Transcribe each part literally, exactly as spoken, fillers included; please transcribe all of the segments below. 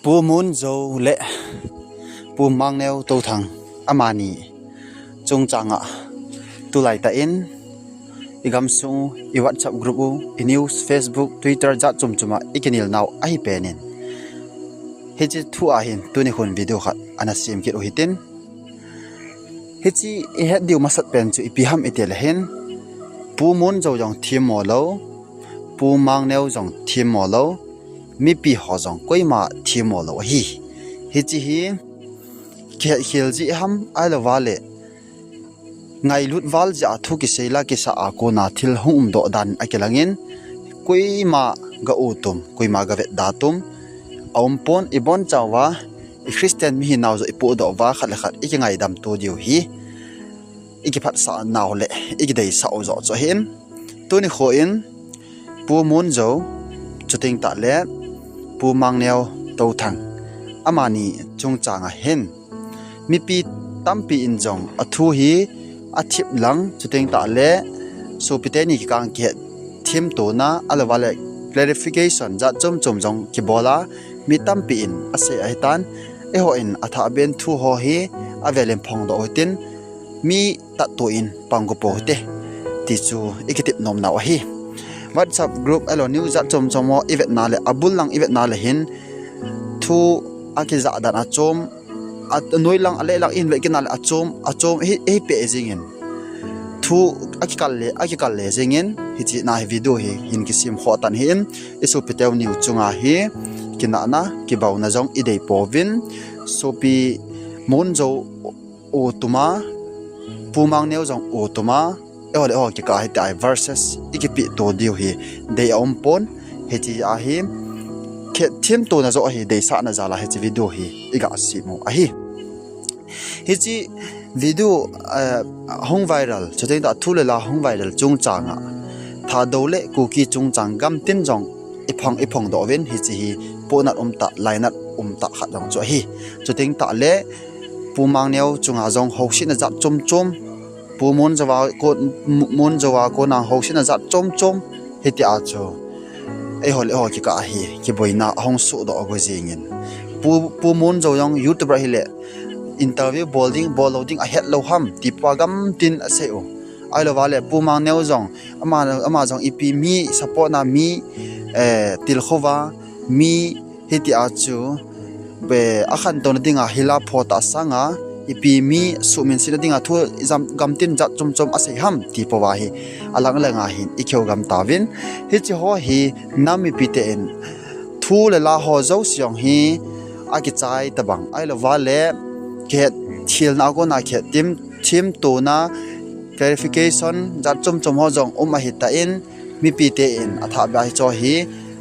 Pu Munjo le Pu Mangneo Touthang amani chungchanga tulai tah in i gamsung, i WhatsApp group u, i news, Facebook, Twitter jat chom chom a i kinel nau ahi penin, hiche thu a hin tuni khun video khat ana sem kit u hitin, hiche i het diu masat pen chu ipi ham i ti le hin, Pu Munjo jong themmo lou, Pu Mangneo jong themmo lou, mipi ho jong koima themmo lou ahi. Hiche hi kihet khel jeh ham ahilou vale ngailut val jeh a thu kisei la kisa a kona thil hung umdoh dan a kilangin, koima ga u tum, koima ga vetda tum aum pon. I bonchauva, i Christian mihinau joh i pohdoh uva, khat le khat i kingaidam to diu hi i kiphatsah nau le i kideisah u joh chu ahin. Tuni kho in Pu Munjo, chuteng tah le Pu Mangneo Touthang amani chungchanga hin mipi tampi in jong athu hi athip lang, chuteng tah le sopi teni kikah a kihet themtona, ahilou vale clarification jat chom chom jong kibol a, mi tampi in asei ahitan, eiho in athah beh in thu ho hi avel in phongdoh u hitin, mi tatto in pang go pou hite, ti chu i kitep nom nau ahi. WhatsApp group ahilou news jat chom chom ho i vetna le, abul lang i vetna le hin, thu akijah dan achom, anoi lang, aleh lang in vet kit na le achom, achom hi, hi pe jingin, thu akikal le, akikal le jingin, hiche na hi video hi hin kisem khoh tan hin, i sopi teu niu chunga hi kinahna, kibauna jong i dei pouvin, sopi Munjo u tuma, Pu Mangneo jong u tuma, eiho le eiho kikah a hitia versus i kipeh to diu hi dei aum pon. Hiche a hi kihet themtona joh hi deisahna jal a hiche video hi i ga sem u ahi. Hiche video, eh, hung viral, chuteng tah thu le la hung viral chungchanga Thadou le Kuki chungchang gamtin jong i phong, i phongdoh uvin, hiche hi pohnat umtah, lainat umtah khat jong chu ahi. Chuteng tah le Pu Mangneo chunga jong housetna jat chom chom, Pu Munjo a ko-, Munjo a kona housetna jat chom chom, hitia chu eiho le eiho kikah a hi kiboina ahung sohdoh go jingin, Pu, Pu Munjo jong YouTuber hile interview bol ding, bol lou ding ahet lou ham, ti pa gamtin asei u. Ahilou vale Pu Mangneo jong, ama, ama jong ipi mi support na, mi, eh, tilkhou va, mi hitia chu, be, akhantouna dinga hila phoh tah sanga, ipi mi suhminsetna dinga thu ijat gamtin jat chom chom asei ham, ti pouva hi alang langa hin i kihou gam tauvin. Hiche ho hi nam mipi ten thu le la ho jouse jong hi akichai tabang, ahilou vale kihet khelna a kona kihet themtona, clarification jat chom chom ho jong um ahitan, mipi ten athah beh a hiche hi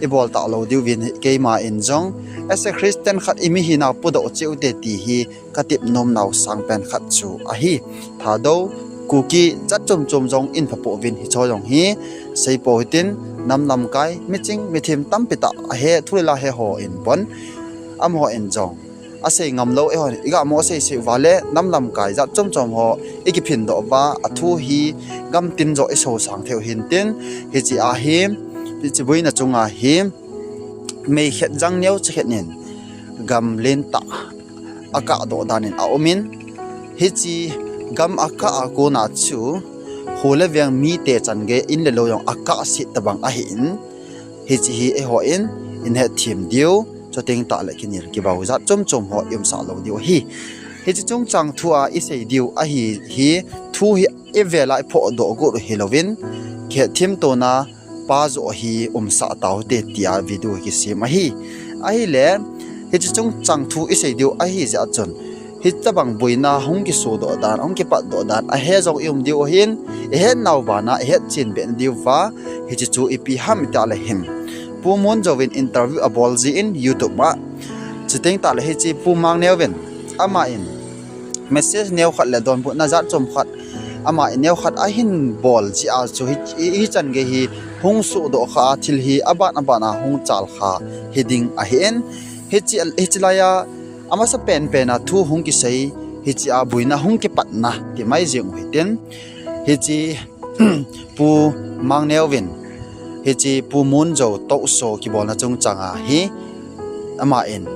i bol talou diuvin, keima in jong as a Christian khat i mihinau pohdoh cheh ute ti hi ka tep nom nau sangpen khat chu ahi. Thadou, Kuki jat chom chom jong in phapouvin, hiche jong hi sei pou hitin, nam lamkai, miching, mithem tampi tah ahe, thu le la he ho in bon, amaho in jong asei ngam lou, eiho i ga mo sei sei uva le nam lamkai jat chom chom ho i kiphindoh uva, athu hi gamtin joh i sosang thei u hintin, hiche a hi, hiche boina chunga hi meikhet jang neocha khet in gam lentah akahdoh dan in aumin, hiche gam akah a kona chu kho le veng mite chan gei in le lou jong akahset tabang ahin, hiche hi eiho in i hetthem diu, chuteng tah le kinel kibau jat chom chom ho i umsah lou diu ahi. Hiche chungchang thu a i sei diu ahi hi, thu hi i vel a i phohdoh got u hilouvin, kihet themtona pa joh hi umsah tau hite tia video hi kisem ahi. Ahile, hiche chungchang thu i sei diu ahi jeh a chun, hitabang boina hung kisodoh dan, hung kipatdoh dan ahe jong i um diu ahin, i hetnau bana i hetchen beh na diuva, hiche chu ipi ham iti le hin, Pu Munjo in interview abol jin YouTube a, chuteng tah le hiche Pu Mangneo in, ama in message neo khat le donbutna jat chom khat, ama in neo khat ahin bol jeh a chu hi, hi, hichan gei hi hung sodoh kha a, thil hi aban aban a hung chal kha hiding ahin, hiche, hiche laiya amasa penpen a thu hung kisei, hiche a boina hung kipatna ti mai jeng u hitin, hiche Pu Mangneo in hiche Pu Munjo tohso kibolna chungchang a hi, ama in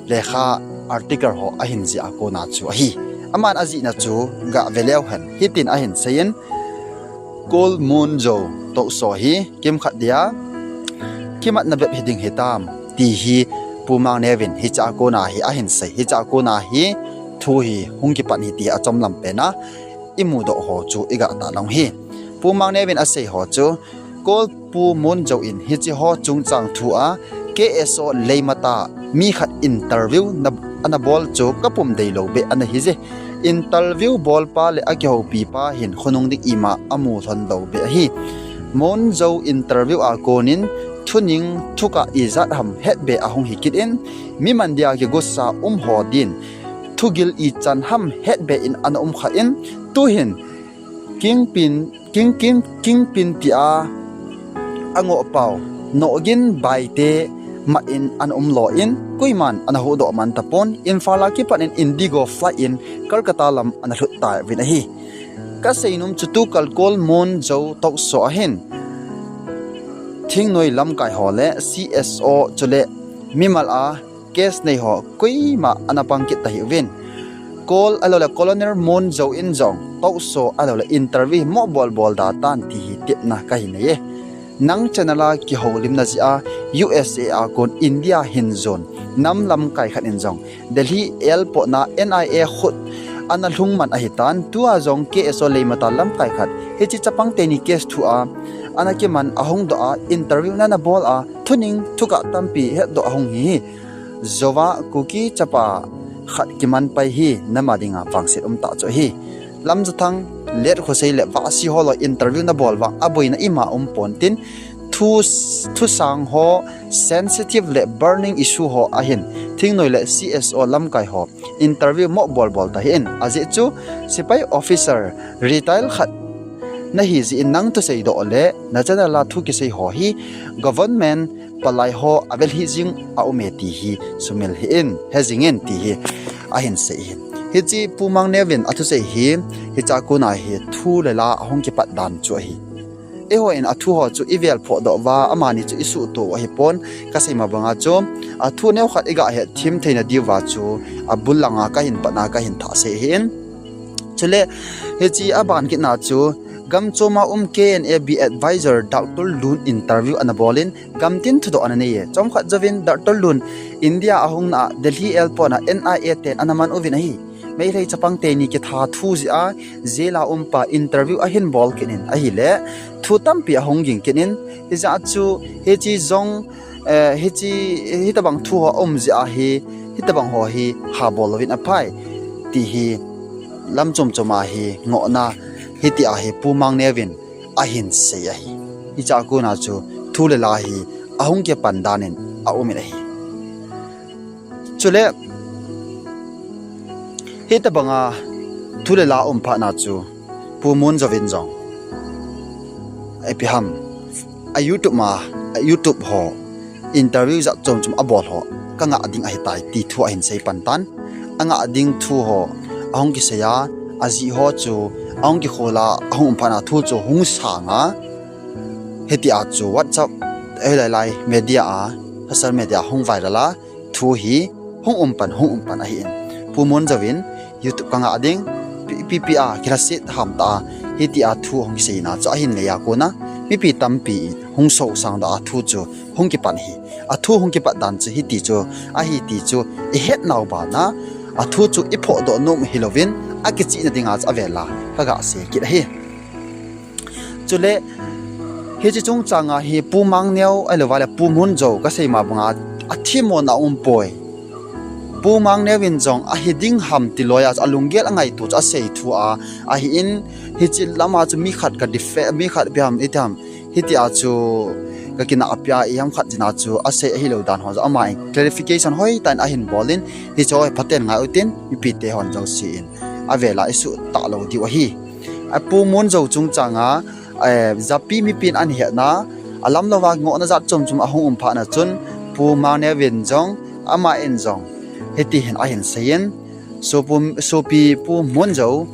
lekha article ho ahin jih a kona chu ahi. Aman ajihna chu gah ve leu hen, hitin ahin seiyin, Kol Moon Zo Tohso hi kimkhat dia kimatna bep hiding hitam, ti hi Pu Mangneo in hiche a kona hi ahin sei, hiche a kona hi thu hi hung kipan hi ti achom lam pena imudoh ho chu igah tah lang hi. Pu Mangneo in asei ho chu, Kol Pu Moon Zo in hiche ho chungchang thu a K S O leimata mi khat interview na, ana bol chu kapum deilou beh ana hije. Interview bolpa le akihoupipa hin khonung ding ima amu lhon lou beh ahi. Moon Zo interview a konin thuning thukah ijat ham hetbeh ahung hi kit in, mi man dia kigosa um ho din thugil ichan ham hetbeh in ana um kha in, tuhin Kingpin, King, King, Kingpin tia angoh pau, Nohgin Baite mat in ana um lo in, koiman ana huhdoh man tapon, Imphal a kipat in Indigo flight in Kolkata lam ana lhut tauvin ahi. Kasei nom chu tukal Kol Moon Zo Tohso ahin thingnoi lamkai ho le C S O chule mimal a case nei ho koima ana pang kit tahih uvin, Kol ahilou le Colonel Moon Zo in jong Tohso ahilou le interview mo bol bol da tan ti hi tepna kahin nei e. Nang channel a kihoulimna jeh a U S A a kon India hin jon nam lamkai khat in jong Delhi airport na N I A khut ana lhung man ahitan, tua jong K S O leimata lamkai khat hiche chapang teni case thu a ana kiman ahung doh a, interview na ana bol a, thuning thukah tampi hetdoh ahung hi hi. Zo a Kuki chapa khat kiman pai hi, nam a dinga vangset um tah chu ahi. Lamjathang, Letkhosei le Vahsi ho lo interview na bol vang aboina ima um pon tin, thu, thusang ho, sensitive le burning issue ho ahin thingnoi le C S O lamkai ho interview mo bol bol tahih in, ajeh chu sepai officer retire khat nahi jeh in nang thusei doh le na channel a thu kisei ho hi government palai ho avel hih jing a um e ti hi sumil hih in, he jing in ti hi ahin sei hi. Hiche Pu Mangneo in athusei hi, hiche a kona hi thu le la ahung kipat dan chu ahi. Eiho in athu ho chu ivel phoh doh uva, amani chu isuhtoh u ahipon, kasei ma banga chu athu neo khat igah hethem theina diuva chu abul langa kahin patna kahin thah sei ahin. Chule hiche aban kitna chu gamchom a um K N A B advisor Doctor Lun interview ana bol in, gamtin thudoh ana nei e. Chomkhat jouvin Doctor Lun India ahungna a Delhi airport a N I A ten ana man uvin ahi. Meitei chapang teni kitha thu jeh a jail a umpa interview ahin bol kit in ahile, thu tampi ahung ging kit in, hijeh a chu hiche jong, eh, hiche, hitobang thu ho um jeh a hi, hitobang ho hi ha bol louvin aphai ti hi lam chom chom a hi ngohna, hitia hi Pu Mangneo in ahin sei ahi. Hiche a kona chu thu le la hi ahung kipan dan in aum in ahi. Chule hitobanga thu le la um phatna chu Pu Moon Zo in jong ipi ham, a YouTube ma, a YouTube ho interview jat chom chom abol ho kangah ding ahitai ti thu ahin sei pan tan. Angah ding thu ho ahung kisei a, ajih ho chu ahung kikhol a, ahung um phatna thu chu hung sang a, hitia chu WhatsApp, ahilai lai media a, social media hung viral a, thu hi hung um pan, hung um pan ahin. Pu Moon Zo in YouTube kangah ding, pi, pi, pi a, kilhaset ham ta a, hitia thu hung kiseina chu ahin nei a kona, mipi tampi in hung sosang doh a thu chu hung kipan hi. Athu hung kipat dan chu hiti chu, ahi ti chu ihet nau bana, athu chu iphoh doh nom hilouvin, akichihna dinga chu avel a kagah sei kit ahi. Chule hiche chungchang a hi Pu Mangneo ahilouva le Pu Moon Zo kasei ma banga athemmona aumpoi. Pu Mangneo in jong ahi ding ham ti loi a chu alunggel angaito chu asei thu a, ahin hiche lama chu mi khat ka defe-, mi khat ipi ham, iti ham, hitia chu kakinahpia, iham khat jeh a chu asei ahilou dan ho chu ama in clarification hoitah in ahin bol in, hiche ho hi phaten ngai utin, mipite hon jouse in avel a isuh talou diu ahi. A Pu Moon Zo chungchang a, eh, japi mipin ahin hetna, alam louva ngohna jat chom chom ahung um phatna chun, Pu Mangneo in jong, ama in jong hiti hin ahin seiyin, Sopu, sopi Pu Moon Zo,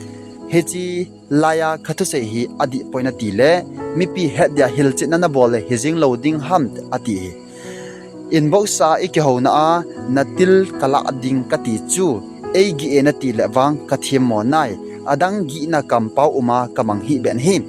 hiche laiya kathusei hi adih poi nati le, mipi het dia hilchetna nabol le hijing lou ding ham ati hi. Inbox a ikihouna a natil kalah ding kati chu, eigi e nati le vang kathem mo nai, adang gihna kampao uma kamang hih ben hi.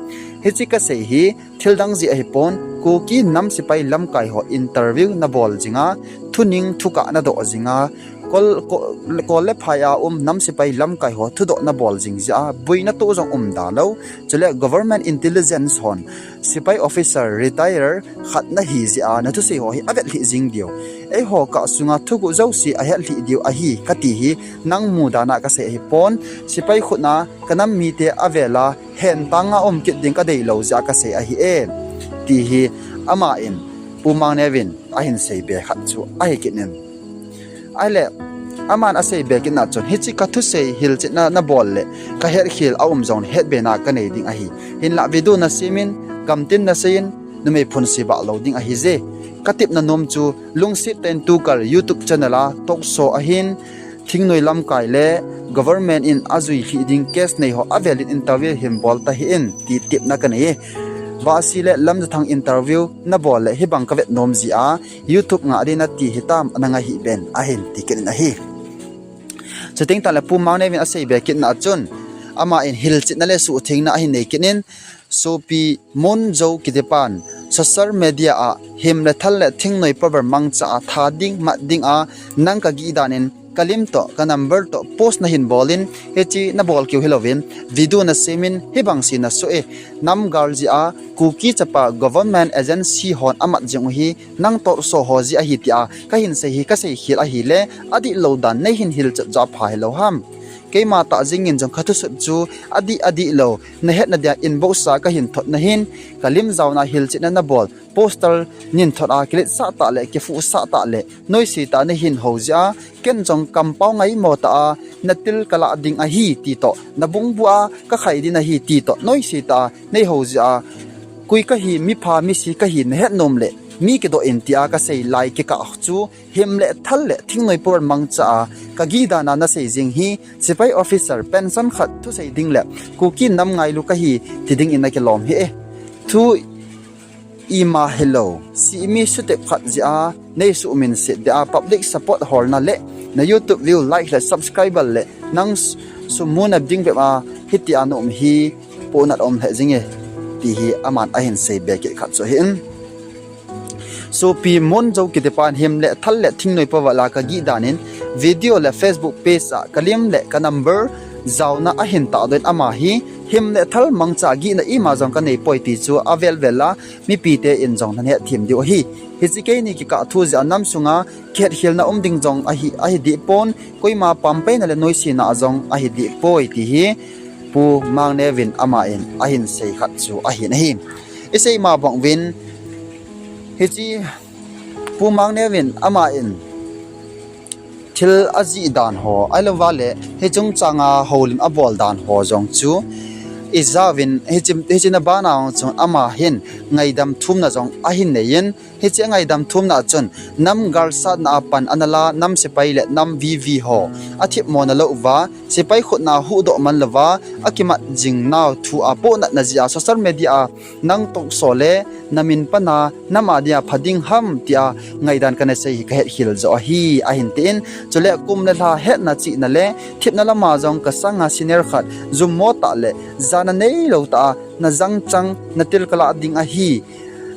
Hiche kasei hi thildang jeh ahipon, Kuki nam sepai lamkai ho interview nabol jinga, thuning thukah nadoh jinga, kol, ko, kol le phai a um nam sepai lamkai ho thudoh nabol jing jeh a, boina toh jong umda lou. Chule government intelligence hon sepai officer retire khat nahi jeh a nathusei ho hi avet lhih jing diu. Eiho kah sunga thuguh jouse ahet lhih diu ahi kati hi nang mudan a kasei ahipon, sepai khut a kanam mite avel a hentang a um kit ding kadeilou jeh a kasei ahi e, ti hi aman Pu Mangneo in ahin seibe khat chu ahi kit in. Ahile, aman aseibe kitna chun, hiche kathusei hilchetna nabol le kahetkhel aum jongle hetbena kanei ding ahi. Hinla video nasemin, gamtin naseiyin, numei phunse bah lou ding ahije. Katepna nom chu, lungset tah in tukal YouTube channel a talk show ahin, thingnoi lamkai le government in ajui lhih ding case neiho avel in interview hin bol tahih in ti tepna kanei e. Vahsi le Lamjathang interview nabol le hibang kavet nom jeh a YouTube ngah ding nati hitam ana ngai hih ben ahin ti kit in ahi. Chuteng tahle Pu Mangneo in aseibe kitna chun, aman hilchetna le suhthengna ahin nei kit in, sopi Munjo kitipan social media a him le thal le thingnoi power mangcha a tha ding mat ding a nang kagih dan in kalim toh kanumber toh post nahin bol in, hiche nabol keu hilouvin video nasemin hibang se nasoh e, namgal jeh a Kuki chapa government agency hon amat jing u hi nang talk show ho jeh ahi tia kahin sei hi kaseikhel ahile, adihlou dan neihin hilchet jeh a pha hilou ham. Keima tah jengin jong kathusut chu adih adihlou, nahetna dia inbox a kahin thot nahin, kalim jaona hilchetna nabol poster neinthot a kiletsah tah le kifuhsah tah le noise tah a neihin hou jeh a, ken jong kampao ngaimo tah a natil kalah ding ahi ti toh, nabungbu a kakhai ding ahi ti toh noise tah a neihou jeh a, koi kahi, mipha misi kahi nahet nom le mi kidoh in tia kasei lai kikah chu, him le thal le thingnoi power mangcha a kagih dan a nasei jing hi, sepai officer pension khat thusei ding le Kuki nam ngailu kahi ti ding in nakilom hih e. Thu ima hilou, simi sutep khat jeh a neisuhminset dia public support holna le na YouTube view, like le subscriber le nang sum muna ding bep a hitia naum hi pohnat um lheh jing e, ti hi aman ahin seibe kit khat chu ahin. Sopi Munjo kitipan him le thal le thingnoi power a kagih dan in video le Facebook page a kalim le kanumber jaona ahin tahdoh in, ama hi him le thal mangcha gihna ima jong kanei poi ti chu avel vel a mipite in jong nahet them diu ahi. Hiche keini kikah thu jeh a nam sunga kihetkhelna um ding jong ahi, ahi deh pon, koima pampeina le noisena jong ahi deh poi ti hi Pu Mangneo in aman ahin sei khat chu ahin ahi. Isei ma bang uvin, hiche Pu Mangneo in aman thil ajih dan ho, ahilouva le hiche chungchang a houlim abol dan ho jong chu ijauvin, hiche, hiche na bana jong chun ama hin ngaidam thumna jong ahin nei in, hiche ngaidam thumna chun namgal satna a pan ana la nam sepai le nam V V ho athemmona lou uva, sepai khut a huhdoh man louva akimat jing nau thu a pohnatna jeh a social media a nang talk show le namin pan a nam a dia pha ding ham tia ngaidan kana sei hi kahetkhel joh ahi ahin tin, chule kum le lha hetna chihna le thepna lama jong kasanga senior khat jummo tah le jana neilou tah a najang chang natil kalah ding ahi,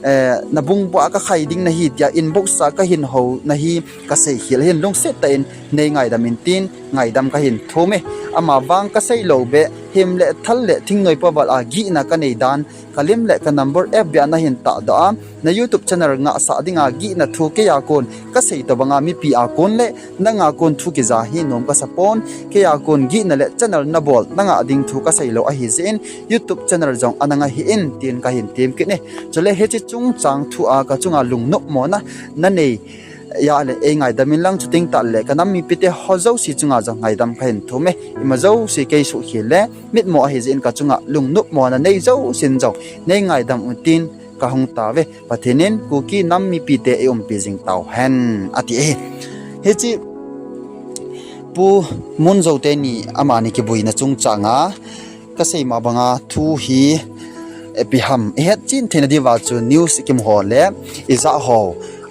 eh, nabungbu a kakhai ding nahi tia inbox a kahin hou nahi kaseikhel hin lungset tah in neingaidam in tin ngaidam kahin thum e. Ama vang kasei lou beh, him le thal le thingnoi power a gihna kanei dan, kalim le kanumber F B a nahin tahdoh a, na YouTube channel ngahsah dinga gihna thu keiya kon kasei tobanga mipi a kon le nanga kon thu kija hi nom kasa pon, keiya kon gihna le channel nabol nangah ding thu kasei lou ahi jeh in YouTube channel jong ana ngah hih in tin kahin tem kit e. Chule hiche chungchang thu a kachunga lungnopmona nanei a le eingaidam in lang, chuteng tah le kanam mipite ho jouse chunga jong ngaidam kahin thum e. Ima jouse keisuhkhel le mitmo ahi jeh in kachunga lungnopmona nei jousen jong neingaidam un tin kahung tauve. Pathen in Kuki nam mipite eiumpi jing tauhen ati e. Hiche Pu Munjo teni amani kibuina chungchanga kasei ma banga thu hi ipi ham ihetchen theina diuva chu news ikim ho le ijat ho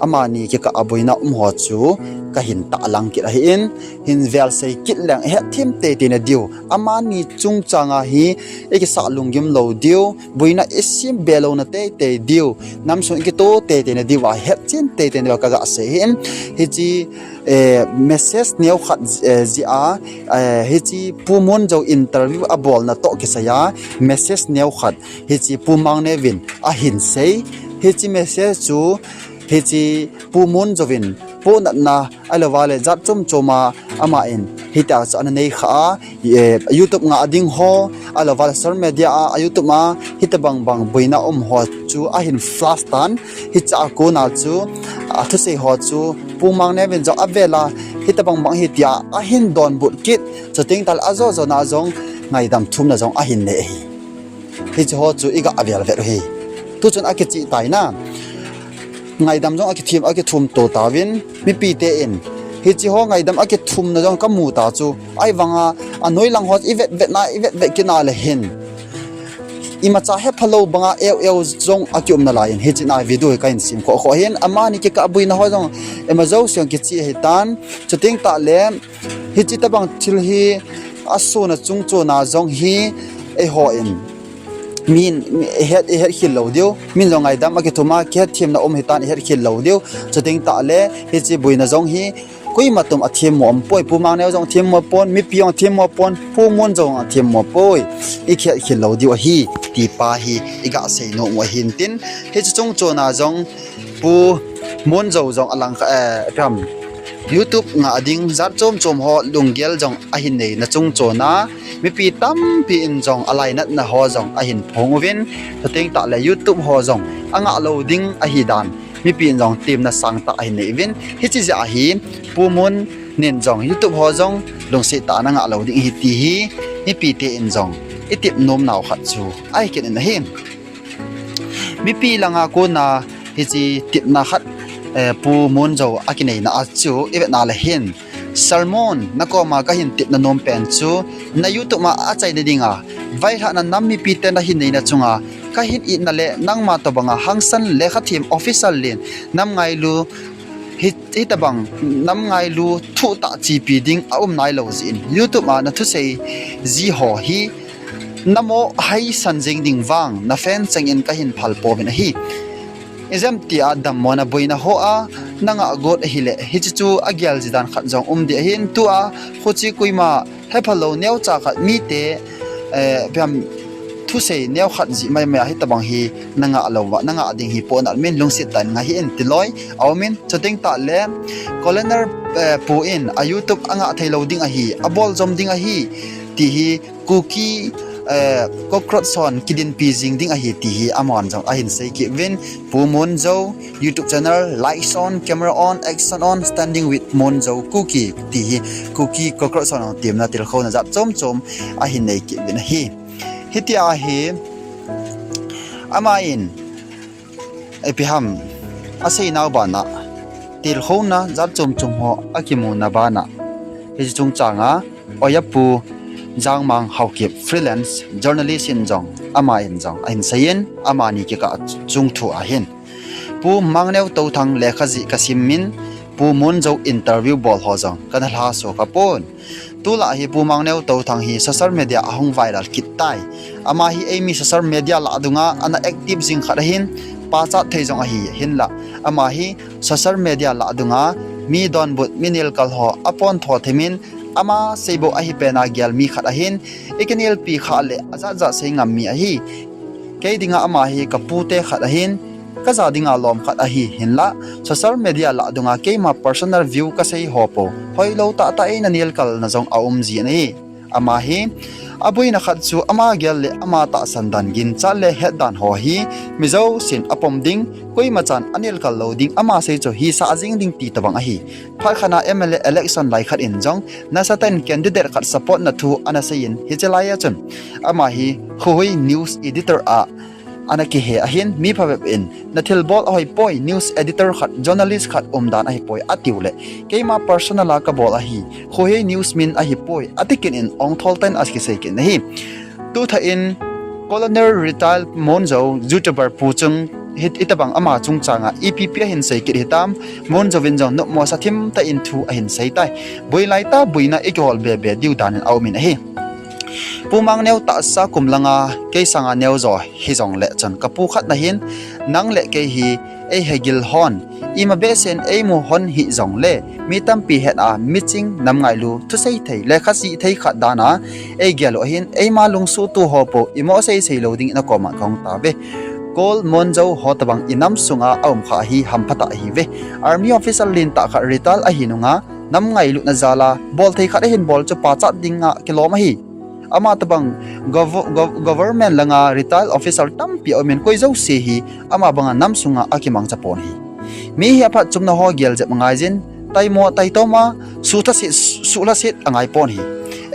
amani kikah a boina um ho chu kahin tahlang kit ahin, hin velsei kit leng ihet them teitei na diu. Amani chungchang a hi ikisah lunggim lou diu, boina isem be louna teitei diu, namsung ikito teitei na diu a hetchen teitei na diu kaga sei ahin, hiche message neo khat jeh a, hiche Pu Munjou interview abolna toh kisai a message neo khat hiche Pu Mangneo vin ahin sei. Hiche message chu hiche Pu Munjou vin pohnatna ahilouva le jat chom chom a ama in hitia chu ana nei kha a, YouTube ngah ding ho ahilouva le social media a, a YouTube a hitobang bang boina um ho chu ahin flash tan. Hiche a kona chu athusei ho chu Pu Mangneo vin jong avel a hitobang bang hitia ahin donbut kit, chuteng tahle ajo jona jong ngaidam thumna jong ahin nei ahi. Hiche ho chu iga avel vet u hi. Tuchun akicheh tai na. Ngaidam jong akithum, akithum to tauvin, mipite in hiche ho ngaidam akithumna jong kamu ta chu, ahivanga anoi lang ho ivet vet na, ivet vet kit na le hin imacha hephalou banga eu eu jong akium nalai in, hiche na video hi kahin sem khoh khoh ahin, amani kikah a boina ho jong ima jouse jong kicheh ahitan, chuteng tahle hiche tobang thil hi asona chungchona jong hi eiho in min ihet, ihet khel lou diu, min jong ngaidam akithum a kihetthemna um hitan ihet khel lou diu. Chuteng tahle hiche boina jong hi koima tum athemmo umpoi, Pu Mangneo jong athemmo pon, mipi jong athemmo pon, Pu Munjou jong athemmo poi, ikihet khel lou diu ahi, ti pa hi iga sei nom u ahin tin, hiche chungchona jong Pu Munjou jong alangkhat, eh, ipi ham, YouTube ngah ding jat chom chom ho lunggel jong ahin neina chungchona mipi tampi in jong alainatna ho jong ahin phong uvin, chuteng tahle YouTube ho jong angah lou ding ahidan mipi in jong temna sangtah ahin nei uvin, hiche jeh a hi Pu Mun in jong YouTube ho jong lungset tah a ana ngah lou ding ahi ti hi mipite in jong itep nom nau khat chu ahi kit in ahi. Mipi langa kona hiche tepna khat, eh, Pu Munjou akineina a chu ivet na le hin, Sermon, nakoma kahin tepna nom pen chu na YouTube a achaina dinga vailhahna nam mipite nahin neina chunga kahin itna le nangma tobanga hangsan lekhathem officer len nam ngailu hi, hitobang nam ngailu thuhtah chepi ding aum nailou jeh in YouTube a nathusei ji ho hi namo haisan jeng ding vang na fan cheng in kahin phal pouvin ahi. Ijemtia dammona boina ho a nangah got ahile hiche chu agel ji dan khat jong um ding ahin, tua khuche koima hephalou neocha khat mite, eh, ipi ham, thusei neo khat jeh maimai a hitobang hi nangah louva, nangah ding hi pohnat min lungset tah in ngai hih in ti loi aumin, chuteng tahle Colonel, eh, Pu in a YouTube angah theilou ding ahi, abol jom ding ahi ti hi Kuki, eh, cockroach hon kidinpi jing ding ahi ti hi amahon jong ahin sei kit uvin, Pu Munjou YouTube channel, lights on, camera on, action on, standing with Munjou Kuki ti hi Kuki cockroach hon temna tilkhouna jat chom chom ahin nei kit uvin ahi. Hitia hi ama in ipi ham, aseinau bana tilkhouna jat chom chom ho akimuna bana hiche chungchanga Oiya Pu Jangmang Haokip, freelance journalist in jong, ama in jong ahin seiyin, amani kikah chung thu ahin, Pu Mangneo Touthang lekha jih kasim in Pu Munjou interview bol ho jong kana lhaso kha pon. Tulai hi Pu Mangneo Touthang hi social media ahung viral kit tai. Ama hi eimi social media lah dunga ana active jing khat ahin, pachat thei jong ahi, hinlah ama hi social media lah dunga mi donbut, mi nelkal ho apontho themin, ama seibou ahi pena gel mi khat ahin, ikinelpi khah le ajat jat sei ngam mi ahi. Kei dinga ama hi kapute khat ahin, kaja dinga lom khat ahi, hinlah social media lah dunga keima personal view kasei ho pou, hoilou tahtah eina nelkalna jong aum jin ahi. Ama hi aboina khat chu ama gel le ama tahsan dan, ginchat le hetdan ho hi mi jousen apom ding, koimachan anelkal lou ding, ama sei chu hisah jing ding ti tobang ahi. Phat khatna M L A election lai khat in jong nasatah in candidate khat support na thu ana seiyin, hiche laiya chun ama hi Khuhui News Editor a ana kihe ahin, mi phabep in nathilbol ahoipoi, news editor khat, journalist khat umdan ahipoi atiuleh, keima personal a kabol ahi, Khuhui News min ahipoi ati kit in ongthol tah in akisei kit in ahi. Tuthah in Colonel retired Munjou YouTuber Pu Chung Hit itabang ama chungchanga ipi pi ahin sei kit hitam, Mon Jou vin jong nopmo sa thim tah in thu ahin sei tai. Boi lai tah boina ikihol be be diu dan in aumin ahi. Pu Mang Neo tahsa kum langa kei sanga neo jo hijongle chun kapu khat nahin, nang le kei hi eihegil hon, ima behseh in eimu hon hijongle, mi tampi hetna miching, nam ngailu thusei thei, lekha sih thei khat dana eigel u ahin, eima lungsuhtu ho po imo sei sei lou dingin akoma kahung tauve. Kol Mon Jou ho tabang inam sunga aum kha hi hampha tah ahiuve. Army officer lentah khat retire ahi nunga nam ngailutna jala bol thei khat ahin bol chu pachat dinga kilom ahi. Ama tabang gov- gov- government langa retire officer tampi aumin, koi jouse hi ama banga nam sunga akimangcha pon ahi. Mi hi aphatchomna ho gel jep angaijin, taimo taitoma suhlhaset suhlhaset angai pon ahi.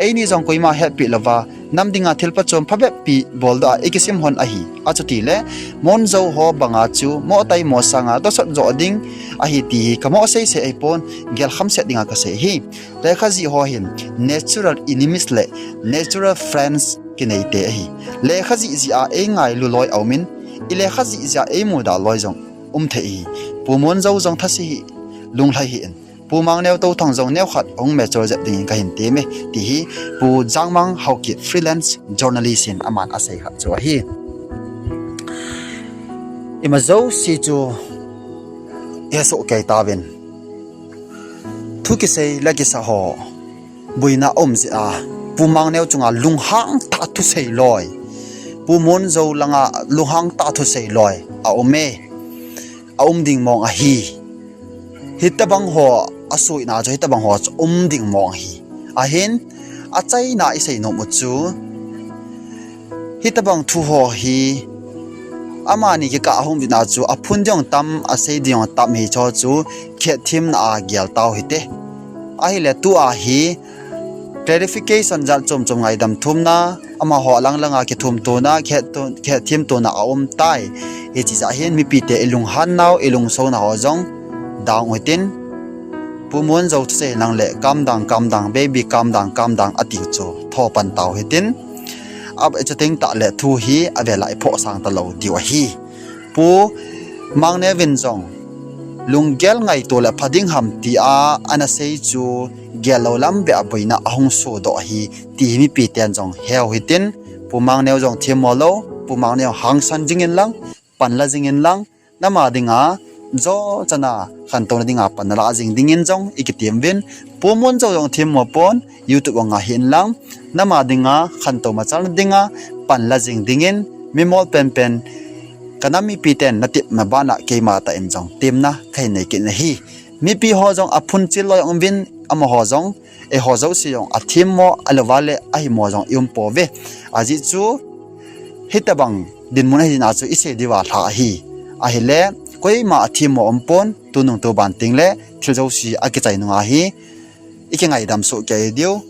Eini jong koima hetpeh louva nam dinga thil phachom phabep pi boldoh a ikisim hon ahi. Achutile Mon Jou ho banga chu mo taimo sanga tosot jo ding ahi ti hi kamo sei sei ahipon, gel khamset dinga kasei ahi. Lekha jih ho hin natural enemies le natural friends kineite ahi. Lekha jih jeh a eingailu loi aumin, ilekha jeh jeh a eimuda loi jong um thei ahi. Pu Mon Jou jong thase hih, lunglhai hih in, Pu Mang Neo Touthang jong neokhat hung mature jep dingin kahin teme, ti hi Pu Jangmang Haokip, freelance journalist in aman asei khat chu ahi. Ima jouse chu ihesoh kei tauvin, thu kisei le kisa ho boina aum jeh a Pu Mang Neo chunga lunghang tah thusei loi, Pu Mon Jou langa lunghang tah thusei loi aume, aum ding mong ahi. Hitabang ho asohna chu hitabang ho chu um ding mong ahi. Ahin, achaina isei nom u chu, hitabang thu ho hi amani kikah ahung vetna chu aphun ding tam, asei ding tam hiche chu khetthemna a gel tau hite. Ahile tua hi clarification jat chom chom ngaidam thumna, amaho alang langa kithumtona, khet- khetthemtona aum tai. Hiche jeh hin mipite ilunghan nau, ilungsona ho jong dang u hitin, Pu Mon Jou thusei lang le calm down, calm down, baby, calm down, calm down atiu chu tho pan tau hitin, a- chuteng tahle thu hi avela iphoh sang talou diu ahi. Pu Mang Neo vin jong lunggel ngaito le pha ding ham tia ana sei chu gel lou lam beh a boina ahung sodoh ahi, ti hi mipiten jong heu hitin, Pu Mang Neo jong themmo lou, Pu Mang Neo hangsan jingin lang, panla jingin lang, nama dinga, jo chana khantouna dinga pan nala jing dingin jong ikitem uvin, Pu Mon Jou jong themmo pon, YouTube anga hin lang, nama dinga khantou machalna dinga panla jing dingin, mimol penpen, kanam mipiten natepna bana keima tah in jong temna kahin nei kit in ahi. Mipi ho jong aphunchil loi jong uvin, amaho jong, eiho jouse jong athemmo, alouva le ahimo jong iumpouve. Ajeh chu, hitabang dinmun ahina chu isei diuva lha ahi. Ahile, koima athemmo umpon, tunung tuban tengle thil jouse akichai nunga hi ikingaidam soh kei diu,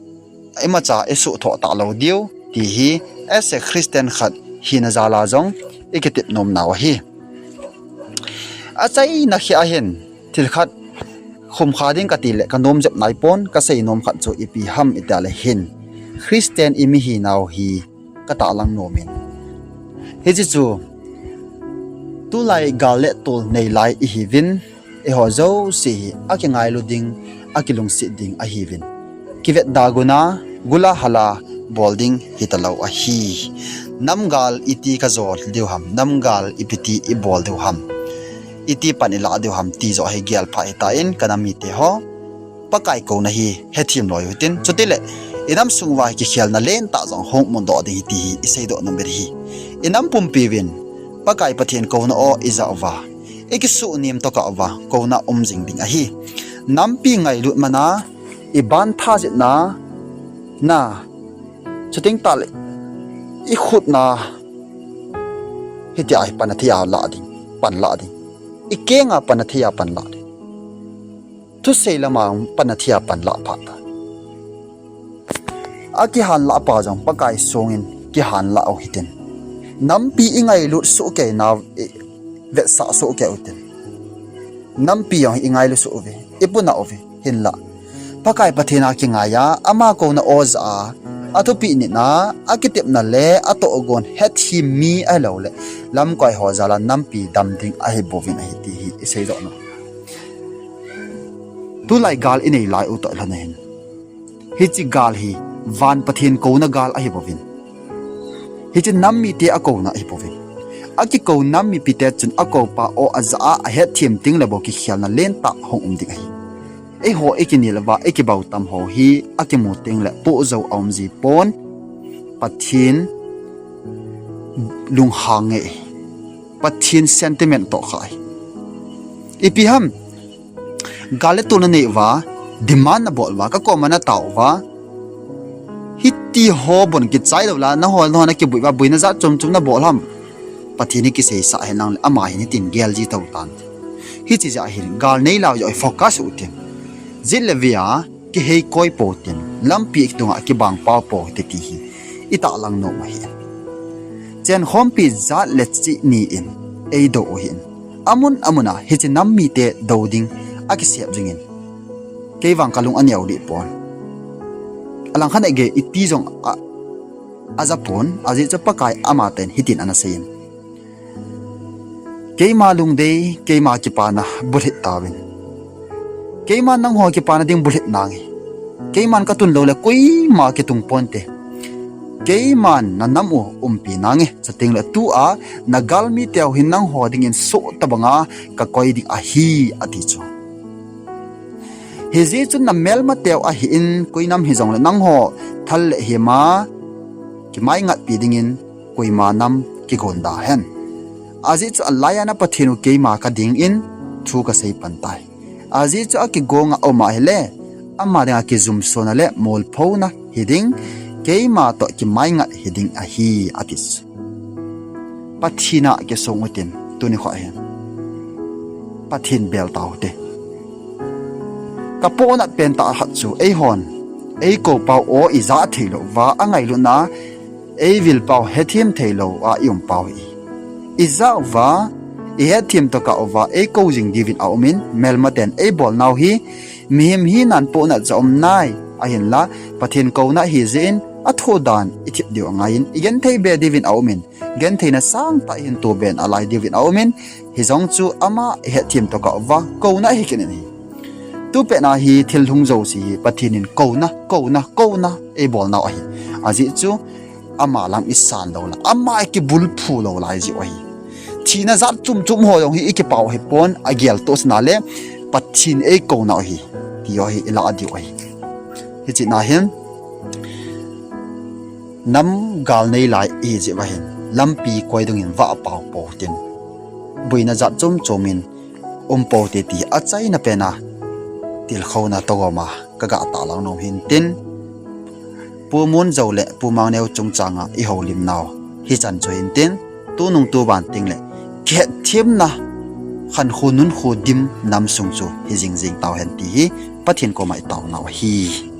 imacha isuhthoh talou diu, ti hi as a Christian khat hina jala jong ikitep nomnau ahi. Achaina kheh ahin, thil khat khumkha ding katile kanom jep naipon, kasei nom khat chu ipi ham itile hin, Christian imi hinau hi katahlang nomin, hiche chu tulai gal le tol nei lai ihiuvin, eiho jouse hi akingailu ding, akilungset ding ahiuvin, kivetda guna, gula hala bol ding hitalou ahi. Namgal iti kajol diu ham, namgal ipiti ibol diu ham, iti pan ilah diu ham ti joh hi gelpha hitan, kanam mite ho, Pakai kouna hi hethem loi u hitin, chutile inam sung uva hi kikhelna lentah jong hung umdoh ding ahi ti hi iseidoh nom u ahi. Inam pumpiuvin Pakai Pathen kouna o ijah uva, ikisuhnem tokah uva kouna um jing ding ahi. Nampi ngailut mana, iban tha jetna, na, chuteng tahle ikhutna, hitia hi pan athei a lah ding, panlah ding, ikenga pan athei a panlah ding, thusei lama pan athei a panlah phat ta. Akihanlah pa jong Pakai songin kihanlah u hitin, nampi ingailut sohkeina, ivetsah sohkei utin, nampi jong ingailu soh uve, ipuna uve, hinlah Pakai Pathen a kingaiya, ama kouna o jah a Athupi nina, akitepna le atohgon hethem mi ahilouleh lamkoi ho jal a nampi dam ding ahibouvin ahi ti hi isei joh nom. Tulai gal inei lai u toh lhon ahin, hiche gal hi van Pathen kouna gal ahibouvin, hiche nam mite akouna ahibouvin, akikou nam mipite chun akoupa aw ajah a ahetthem tengle bou kikhelna lentah hung um ding ahi. Eiho ikinel uva ikibautam ho hi akimu tengle pohjou aum ji pon, Pathen lunghang nge ahi, Pathen sentiment toh kha ahi. Ipi ham, gal le tol nanei uva, demand nabol uva, kakoma natao uva, hitiho bon kichai lou la, nangho nangho nakibui uva, boina jat chom chom nabol ham? Pathen hi kiseisah henlang le ama hin hitin gel ji tou tan. Hiche jeh hin gal nei lai u joh hi focus u tin, jet le vei a kihei koi pou tin, lampi dunga kibang pao pou hite ti hi itahlang nom ahi. Chenkhompi jat le chihni in eidou u ahin, amun amun a hiche nam mite dou ding akisep jingin, keivang kalung aneo lih pon. Alangkhat a gei iti jong a, ajapon, ajeh chu Pakai amatah in hitin anaseiyin, keima lungdei, keima kipana bulhit tauvin. Keiman nangho kipana ding bulhit nange. Keiman katun loule koima kitung ponte. Keiman nanam u umpi nange, chutengle tua nagalmi teu hin nangho dingin soh tobanga kakoi ding ahi, ati chu. Hijeh chun namelmateu ahin, koi nam hijongle nangho thal le hima kimaingatpi dingin koima nam kigon da hen. Ajeh chu alai a na Pathen u keima kadingin thu kasei pan tai. Ajeh chu akigonga uma ahile, ama dinga kijumsona le molphona hiding, keima toh kimaingat hiding ahi, ati chu. Pathen a kisong utin, tuni kho hin Pathen bel taute. Kapohnat pentah khat chu eihon eikoupau aw ijah theilou uva, angailutna eivilpau hethem theilou a iumpau hi. Ijah uva, ihethem tokah uva eikou jing diuvin aumin, melmaten eibolnau hi mihem hinan pohnat ja um nai, ahinla Pathen kouna ahijeh in athoh dan ithip diu angaiyin, igenthei be diuvin aumin, gentheina sangtah ihin toh ben alai diuvin aumin, hijong chu ama ihethem tokah uva kouna hi kit in ahi. Tupet na hi thil lhung jouse hi Pathen in kouna, kouna, kouna eibolnau ahi. Ajeh chu ama lam isan lou la, ama ikibulphu lou lai jeh u ahi. Thina jat chom chom ho jong hi ikipao hipon, ageltohsana le Pathen eikounau ahi, ti u hi ilah diu ahi. Hiche na hin nam gal nei lai ijeh uva hin lampi koi dungin vah pao pou tin, boina jat chom chom in um poute ti achaina pena tilkhouna togoma kaga tahlang nom hintin, Pu Munjou le Pu Mangneo chungchanga ihoulimnau hichan chu hintin, tunung tuban tengle kihetthemna khankho nunkho dim nam sung chu hijing jing tauhen ti hi Pathen koma itaonau ahi.